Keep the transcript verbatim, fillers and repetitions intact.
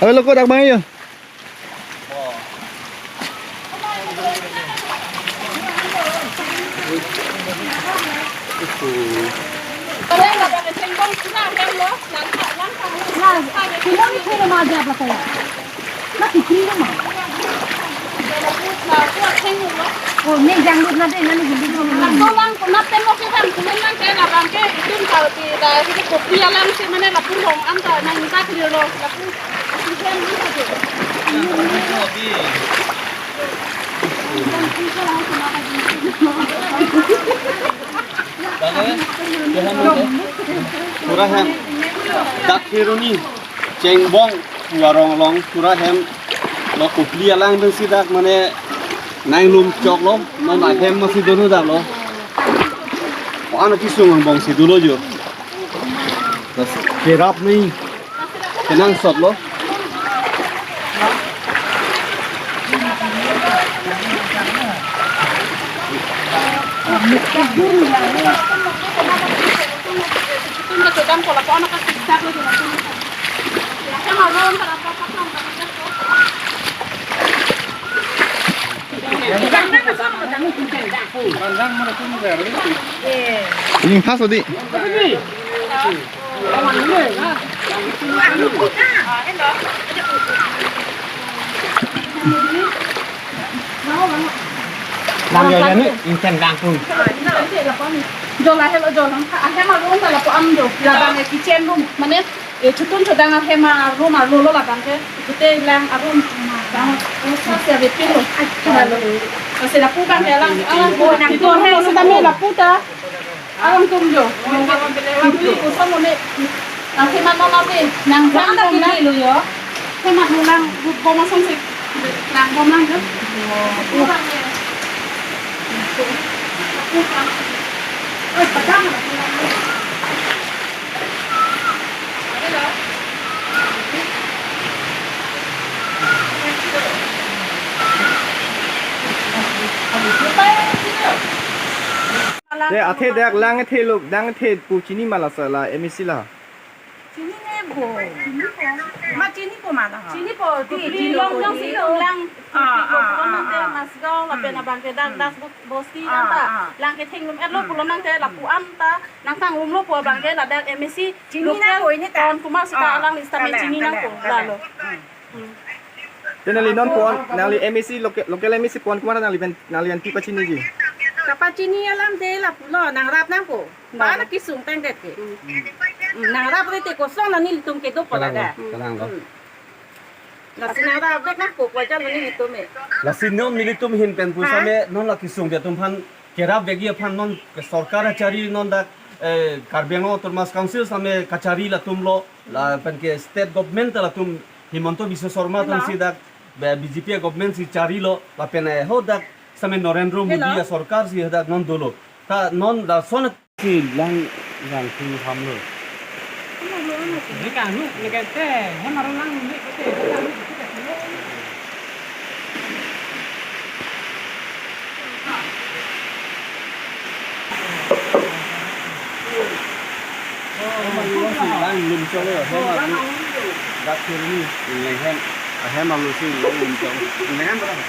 Oi, lo ko dak bang yo. Oh, ne janglut na de, nani janglut na. Laso lang, penap pen lo ke kan, kumen lang ke, labang ke, itum kalpi, da, ini kopi alam si mane lapu long, anta, nang tak lo, lapu. Pura hem dak Kheroni Chengbong pu arong along pura hem lo, kopili alang pensi dak mane nanglum choklo, non ahem masi dolo dak lo. Ko-an akesung angbong si dolo jo. Kerap ni kenangsot lo. Ning pas odi. Lam yo ya ni, ingkeng dangpun. Jol lahelo, jol lang. Ahem arum ta lapu am jo. Labang e kitchen room. Mane, e chutun chudang ahem arum arlo lo labang ke. Kute lang arum. Bang, usa se betin lo. Ai, kala lo. Kasi lapu bang ke lang. Alang ko nang ko he, sita me lapu ta. Alang tum jo. Alang tum ko samo ne. Ahem ano na te. Nang bang ko lang. Lo yo. Ahem ano lang. Bom asong se. Lang bom lang jo. Lapu bang ke. Te athe dak lang athe lo, lang athe pu chini ma la sala M A C la. Chini ne bo. Ma chini ko ma la. Chini ko, ti, chini chini long ko, long ti. Si long. Ah, ah, ah, ah. Masgaon, lapen abang ke dak, hmm, das bo-, bosti, ah, anta. Ah. Lang ke thenglum etlo, hmm, pulo nang te lapu am ta, nang thanglumlo pu abang ke ladak M A C. Chini local na ko ini ta? Pawan Kumar sita, ah, alangli sitame kale, chini nang kale, ko, kale. Lalo. Hmm. Hmm. Te nangli non pawan, nangli M A C local, local M A C Pawan Kumar nangli pen, nangli an pi pachiniji? Kapachini alam te lapulo, nangrap nang ko. Ba na kisung tangdet ke. Hmm. Hmm, nangrap re te kosong na nelitum kedo pala da. Kalang lo, kalang lo. Hmm. Lasi nangrap vek nang ko, ko ajan nelitum e. Lasi non nelitum ahin pen pu, ha? Same non la kesung pi atum aphan kerap vekji aphan non ke sorkar achari non dak, eh, Karbi Anglong Autonomous Council same kachari latum lo, lapen ke state government ta latum Himanta Biswa Sarma atum, hello, si dak B-, B J P government si charilo, lapen, eh, ho dak same Narendra Modi, hello, a sorkar si dak non dolo. Ta non lason si lang, lang thu ham lo. Ni kang nu, ni kang te, hem arum lang ni ko te. Lang lum chole, hem arum. Dak Kheroni, lang hem, hem arum si lang lum chole. Lang hem arum.